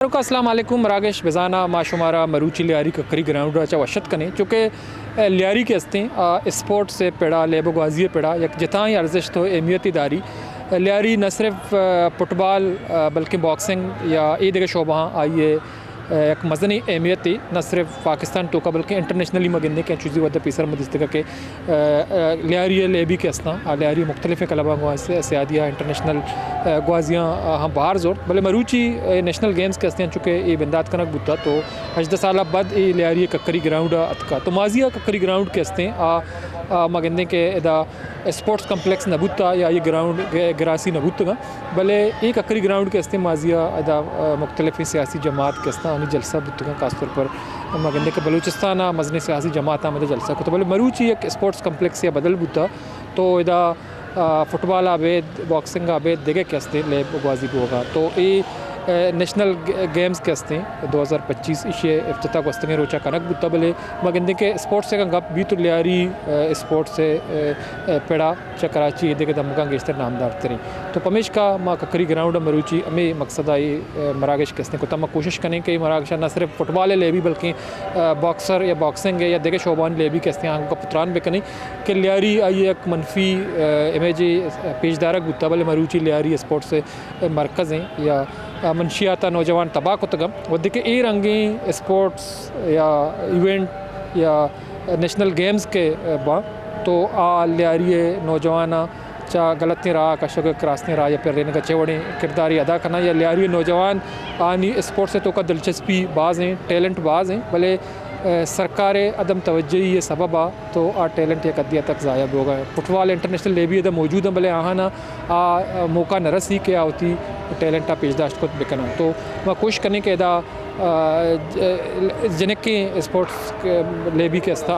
چاروکاں السلام علیکم، مراگش بزانا ما شمارا مروچی لیاری ککری گراؤنڈ ءَ چہ وش اتک کنیں، چونکہ، اے، لیاری کہ استیں، آ، اسپورٹس ءِ پڑا، لیب و گوازی ءِ پڑا یک جتائیں ارزشت و اہمیتی داری۔ لیاری نہ صرف، آ، فٹبال، آ، بلکہ باکسنگ یا اے دگہ شعبہاں آئی ءِ، آ، یک مزنیں اہمیتے، نہ صرف پاکستان توکا بلکہ انٹرنیشنلی ما گندیں کہ چوزی وھد ءَ پیسر ما دیستگا کہ، آ، آ، لیاری ءِ لیبی کہ استاں، آ، لیاری ءِ مختلفیں کلباں گوں س-، سیادی ءَ انٹرنیشنل، آ، گوازیاں، آ، ہم بہر زرت، بلے مروچی، آ، نیشنل گیمز کہ استیں، چونکہ اے بندات کنگ بوتا تو ہژدہ سال ءَ بعد اے لیاری ءِ ککری گراؤنڈ ءَ اتکا۔ تو ماضی ءَ ککری گراؤنڈ کہ استیں، آ، آ، ما گندیں کہ ادا اسپورٹس کمپلیکس نہ بوتا یا اے گراؤنڈ گ-، گراسی نہ بوتگاں، بلے اے ککری گراؤنڈ کہ استیں ماضی ءَ ادا، آ، مختلفیں سیاسی جماعت کہ استاں آنی جلسہ بوتگاں، خاص طور پر ما گندیں کہ بلوچستان ءَ مزنیں سیاسی جماعت آمد جلسہ کتا، بلے مروچی یک اسپورٹس کمپلیکس یا بدل بوتا، تو ادا، آ، فٹبال ءَ ابید، باکسنگ ءَ ابید دگہ کہ استیں لیب گوازی بوگا۔ تو اے، آ، نیشنل گ-، گیمز کہ استیں دو ہزار پچیس ایشی ءِ افتتاح گوستگیں روچا کنگ بوتا، بلے ما گندیں کہ اسپورٹس ءِ گپ بیت تو لیاری، آ، اسپورٹس ءِ، آ، آ، پڑا چہ کراچی ءِ دگہ دمگاں گیشتر نامدار تریں۔ تو پمیشکا ما ککری گراؤنڈ ءَ مروچی ہمے مقصد ءَ اے، آ، مراگش کہ استیں کتا۔ ما کوشش کنیں کہ اے مراگش ءَ نہ صرف فٹبال ءِ لیبی بلکیں، آ، باکسر یا باکسنگ ءِ یا دگہ شعبانی لیبی کہ استیں آنگا پتران بکنیں کہ لیاری آئی ءِ یک منفی، آ، امیجے پیش دارگ بوتا، بلے مروچی لیاری اسپورٹس ءِ مرکز ایں یا، آ، منشیات ءَ نوجوان تباہ کتگاں۔ وھدے کہ اے رنگیں اسپورٹس یا ایونٹ یا نیشنل گیمز کہ، آ، باں تو آ لیاری ءِ نوجواناں چہ غلطیں راہ ءَ کشگ ءَ کہ راستیں راہ ءَ پرینگ ءَ چہ وڑیں کردارے ادا کناں یا لیاری ءِ نوجوان آنی اسپورٹس ءِ توکا دلچسپی باز ایں، ٹیلنٹ باز ایں، بلے، آ، سرکار ءِ عدم توجہی ءِ سبب ءَ تو آ ٹیلنٹ یک حدے ءَ تک ضائع بوگا۔ فٹبال انٹرنیشنل لیبی ادا موجود ایں، بلے آہانا آ موقع نہ رسی کہ آ وتی ٹیلنٹ ءَ پیش داشت کت بکناں۔ تو ما کوشش کنیں کہ ادا، آ، ج-، جنکیں اسپورٹس لیبی کہ استاں